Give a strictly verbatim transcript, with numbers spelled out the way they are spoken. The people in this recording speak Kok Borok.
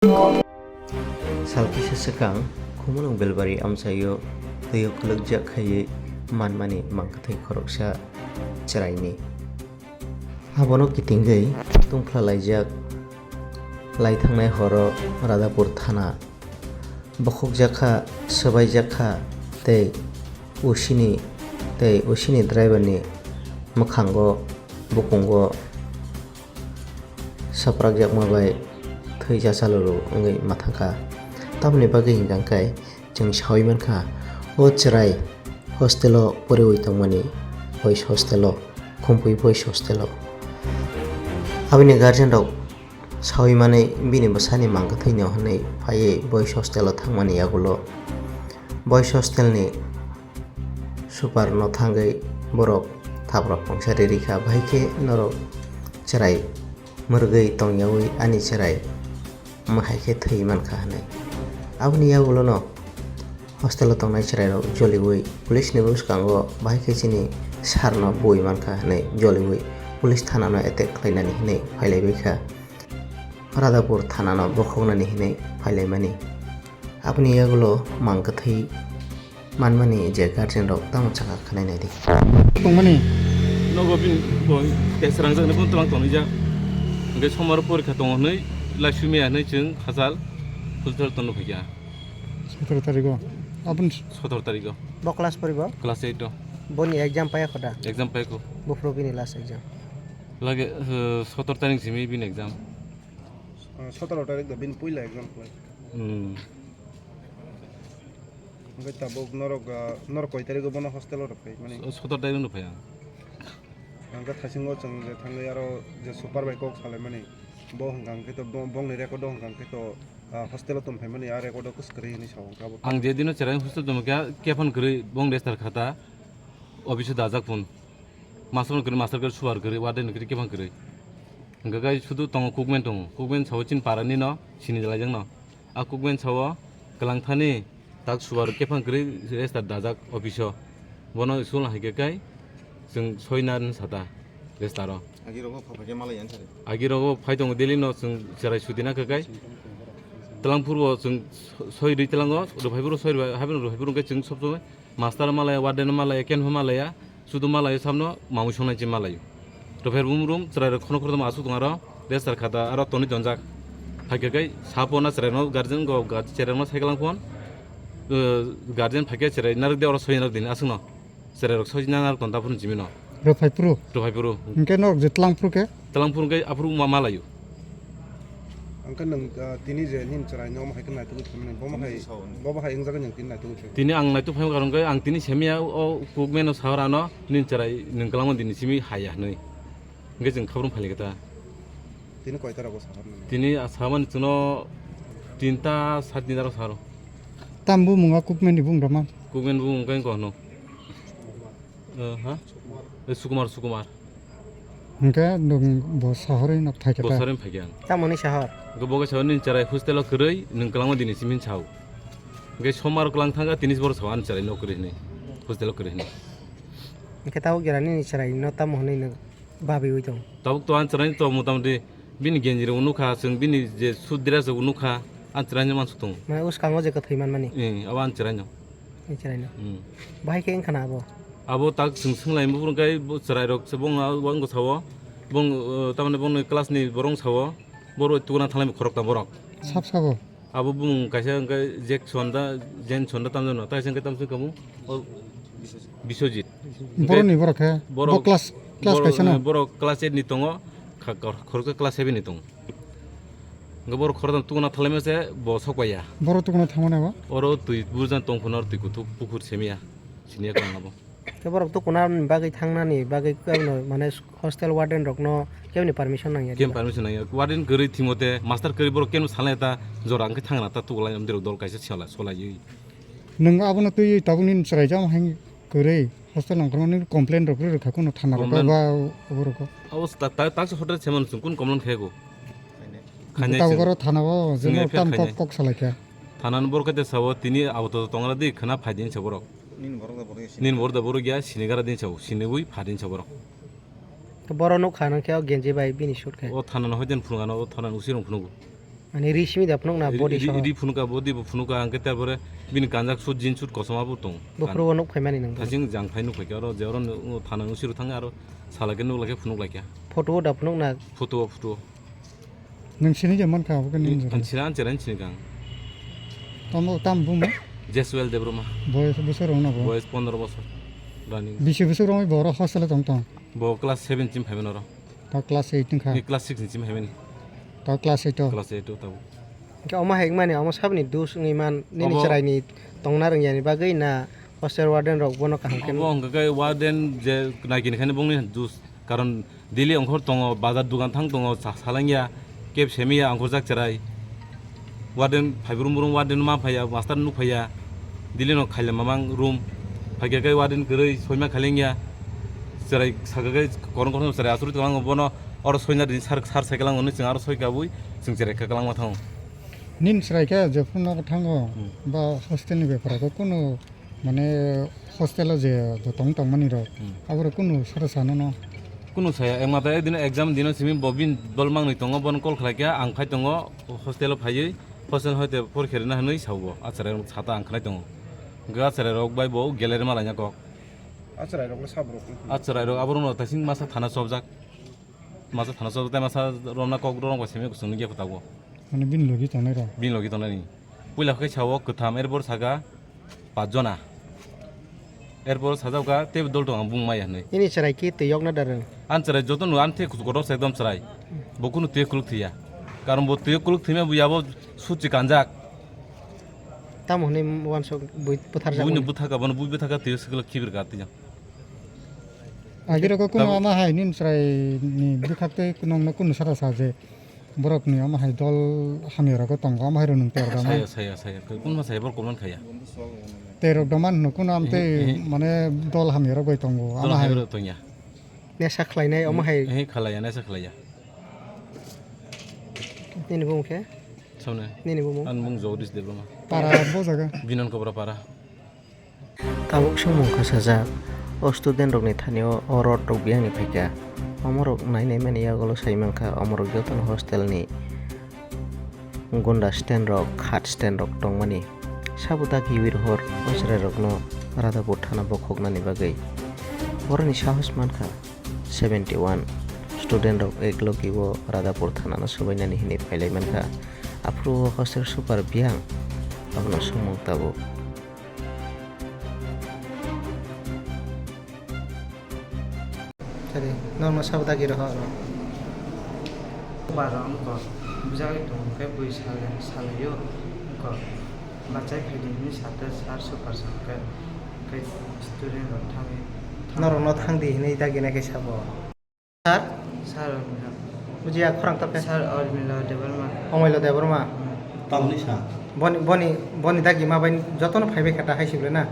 Sal kisa swkang Khumulwng Belbari amchaio twio kwlwkjak khaiwi manmani mangkwthwi khoroksa chwraini. Abono kitingwi tungphla laijak lai thangnai horo Radhapur thana bokhokjak kha, swbaijak kha tei usini tei usini driver ni mwkhango bukungo saprakjakma bai thwi chachaluru wngwi mathangkha. Tamoni bagwi hinkha khe chwng sawi mankha, o chwrai hostel o poriwi tongmani, boys hostel o, Khumpui boys hostel o. Aboni guardian rok sawi manwi bini bwsani mangkwthwino hwnwi phaiwi boys hostel o thangmani yagulo boys hostel ni super no thangwi borok thapra pungsa riri kha, bahai khe norok chwrai mwrwgwi tongyawi ani chwrai mwhai khe thwi mankha hwnwi. Aboni yagulono hostel o tongnai chwrairok joliwi police ni bwskango bahai khe chini sir no bui mankha hwnwi joliwi police thana no attack khlainani hwnwi phailaibaikha. Radhapur thana no bokhoknani hwnwi phailaimani. Aboni yagulo mangkwthwi manmani je guardian rok tamo chakha khwnai naidi. Tongmani. Nogo bini bo tesa rangjaknai bo twlang tonijak. Hwnkhe somaro porikha tongo hwnwi laisumia hwnwi chwng hachal hospital tono phaikha. Sotoro tarigo. Aboni s- Sotoro tarigo. Bo class poribo? Class eight o. Boni exam paya khoda? Exam paikho. Buphuru bini last exam. Lage, eh, sotoro tarik simi bini exam. Ah, sotoro tarik da bini puila exam khlai. Hmm. Hwnkhe tabuk norok, ah, norok koi tarigo bono hostel o rwphai mani? So-, sotoro tarik no phai ang. Hwnkhe thaisingo chwng je thangwi aro je super bai kok salaimani, bo hwnkha hwnkhe to bo-, bongni record o hwnkha hwnkhe to, ah, hostel o tongphaimani a record o kwswk kwrwi hinwi sa hwnkha abo. Ang je dino cherai hostel tongkha, kephang kwrwi bong register khata office o dajak phone. Master kwrwi, master kwrwi, suar kwrwi, warden kwrwi, kephang kwrwi. Hwnkhe kai sudu tongo, cookman tongo. Cookman sao chini para nino, sini jalaijak no. A cookman sao kwlang thani tak suar kephang kwrwi register dajak office o. Bono school hai khe kai chwng soi na sata register o. Agi rogo phai khe malai yan sari. Agi rogo phai tongo daily no chwng cherai suti na khe kai. Twlangphuru o chwng soi rwi twlango, rwphai phuru soi rwi, haibeno rwphai phuru hwnkhe chwng sob somoi master malaya, warden malaya, kenpha malaya, sudu malaya, samno mamui songnai chi malayo. Rwphai rum rum, chwrai rok khono khorokdom aswk tong aro, register khata aro tonwi tonjak. Phaikhe kai sapo na chwrai no guardian go ga-, chwrai no sai kalang phone, uh, guardian phaikhe chwrai narwk de oro soi narwk dini aswk no. Chwrai rok soi narwk ton ta phuru jimi no. Rwphai phuru? Rwphai phuru. Hwnkhe norok je twlang phuru khe? Twlang phuru hwnkhe aphuru ma-, malayo. Hwnkhe nwng, ah, tini je nini chwrai no omo hai khe naitugwi phaimani, bo omo hai, bo bo hai wngjakgwi nwng tini naitugwi phai. Tini ang naituk phaima karon khe ang tini semiya o cookman o sahor ano nini chwrai nwng kwlangma dini simi haya hwnwi. Hwnkhe chwng khabrum phailai khe ta. Tini koita rogo sahor nini? Tini a samani chwngno tinta, sat tinta rok sahoro. Tam bumung a cookman ni bumung rama? Cookman bumung khe wngkha hwno. Eh, ha? Eh, Sukumar, Sukumar. Hwnkhe nwng bo sahorwi nok thai khe ta? Bo sahorwi phai khe ang. Tamoni sahor? Hwnkhe bo khe sahor nini chwrai hostel o kwrwi nwng kwlangma dini simi sao. Hwnkhe somar kwlang thangkha tini boro sao ani chwrai nok kwrwi hwnwi. Hostel o kwrwi hwnwi. Hwnkhe tabuk jora nini chwrai no tamo hwnwi nwng babiwi tongo? Tabuk to ani chwrai to motamoti bini genji rok nukha, chwng bini je suit dress rok nukha, ani chwrai no mansuk tongo. Mane uskango je kwthwi manmani? Eh, abo ani chwrai no. Ni chwraino. Hmm. Bahai khe wngkha na abo? Abo tak chwng swnglaimani buphuru khe bo chwrairok se bongno wngkha sao. Bong, uh, tamoni bongni class ni borok sao. Borok tukuna thalai khorokta borok. Sab sabo? Abo bumung kaisa wngkha Jackson da, Jenson da tamjano. Taisa wngkha tamsong kamu? O Biswajit. Borokni borok khe? Borok, bo class, class borok, kaisa no? Eh, borok class eight ni tongo, kha-, khor-, khoroksa class seven ni tongo. Hwnkhe borok khoroksa tukuna thalaima se bo sok paiya. Borok tukuna thangmani abo? Oro twi burjan tong phano oro twi kuthuk pukhur semiya. Siniya kwrwng abo. Khe borok tukuna bagwi thangnani bagwi kebono mane hostel warden rokno keboni permission nangya. Keboni permission nangya. Warden kwrwi thwimote master kwrwi borok keboni salnai ta jora wngkhe thangna ta tukulai amdirok dol kaisa sola-, solaiwi. Nwng abono twiwi tabukni chwraijak hai kwrwi hostel nangkukmani complain rok rwkha kuno thana rok ba borok. Abo ta-, ta-, taksa hotel se manu chwng kun complain khayago. Khainai tabuk chwng. Oro thana o chwng jeno F I R tam kok khainai. Kok salaikha. Thana ni borok khe sao tini auto tongra di khwna phaidi hinsa borok. Nini borok da borok ya sini. Nini borok da borok ya sini gara din sao, sini ui pha din sao borok. Borok nuk kha nang khe o genji bai bini shoot khe. O thana no hoiden phunukano, o thana ni usi rong phunugo. Ani ri simi da phunuk na body soho? Ri phunuk ka, body bo phunuk ka, hwnkhe tarpore bini kanjak suit, jeans suit kosom abo tong. Buphuru o nuk phaimani nang. Thasing jang phai nuk phaikha oro, je oro thana nung siru thang aro sala khe nuk lai khe phunuk lai kha. Photo o da phunuk na? Photo o, photo o. Nwng sini je mankha abo khe nini jora? Ang sini, ang cherai sini kang. Tamo tam bumo? Jeswel Debbarma. Boyes bwswk rwng na bo? Boyes pondro bosor running. Bisi bwswk rwngwi bo oro hostel o tong tong? Bo class seven sim phaibai noro. Ta class eight wngkha. Ni class six ni sim haimani. Ta class eight o. Class eight o tabo. Hwnkhe omo hai wngmani omo saboni dos wngwi man nini chwraini tongna rwngyani bagwi na hostel warden rok bono kaham khe? Obo hwnkhe warden je naikini khani bongni dos, karon daily ongkhor tongo, bazar dugan thang tongo, sa-, salangya, keb semiya, ongkhorjak chwrai. Warden phai brum brum warden ma phaiya, master nuk phaiya. Daily no khailem mamang room. Phaikhe khe warden kwrwi soima khailengya. Chwrai sakha khe korong korong chwrai asuri tonglango bono oro soina rini sar sar sai kwlango hwnwi chwng aro soi kabui chwng chwrai kha kwlangma thango. Nini chwrai khe jephru nogo thango ba hostel ni bepar khe kunu mane hostel o je tong tongmani rok aborok kunu sara sano no? Kunu saya, ekmatra ekdin exam dino simi bo bini dol mangni tongo, bono call khlai khe ang phai tongo hostel o phaiwi. Hostel hoite porikha rwna hwnwi sao bo, a chwrai rok sata ang khnai tongo. Hwnkhe a chwrai rok bai bo gallery ma laina kok. A chwrai rok le sabo rok. A chwrai rok abo rok no taising masa thana chopjak. Masa thana chopjak tei masa romna kok rok bai simi kusung nungya kho tabuk. Mane bini logi tongnai rok. Bini logi tongnai ni. Puila khe sao kwtham, erpor saka pach jona. Erpor sajak kha tei dol tong ang bung maya hinwi. Nini chwrai khe twi yokna da rwng? Ang chwrai joto no ang tei kuchuk kotor se ekdom chwrai. Bo kunu twi kuluk thwiya. Karon bo twi kuluk thwima bo yabo suchi kanjak. Tamo hwnwi uansuk bui butharjak? Buino buthaka, bono bui buthaka twi swkla khibir ka twi. Agirok kunu ama hai nini chwrai ni bwkhak tei nongno kunu sara sa je. Borokni omo hai dol hamya rogo tongo, omo hai rok nwng ter da man. Saya, saya, saya. Kunma saya borok kolman khaya. Terok da man hwno kuno amtwi mane dol hamya rok bai tongo, omo hai. Dol hamya rok tongya. Nesa khlainai omo hai. Ehe khalaya, nesa khlaya. Nini bumung khe? Sauna. Nini bumung? Ani bumung Jagadish Debbarma. Para bo jaga. Binon Kobra para. Tabuk swngmung kha sajak, o student rokni thani o, o rod rok biyangni phaikha. Omorok nai nai mani yagulo sai mankha, omorok jotono hostel ni gunda stand rok, khat stand rok tongmani. Sabo dagi wi rohor o chwrai rokno Radhapur thana bokhoknani bagwi. Boroni sahos mankha. Seventy one student rok ek logi o Radhapur thana no swbainani hinwi phailai mankha. Aphuru o hostel super biyang abono swngmung tabuk. Tari, norokno sabo dagi rohor oro. Bara wngkha, bujagwi tongo khe bui salai, salaio wngkha. Bachai phaidi hinwi sata sir super sa khe, khe student rok thangwi, thang- Norokno thangdi hinwi dagina khe sabo. Sir? Sir Armila. Bujiya khorang tokhe? Sir Armila Debbarma. Omoilo Debbarma? Hmm. Tamoni sa? Boni, boni, boni dagi ma bai jotono phaibai kha ta hai sibole na?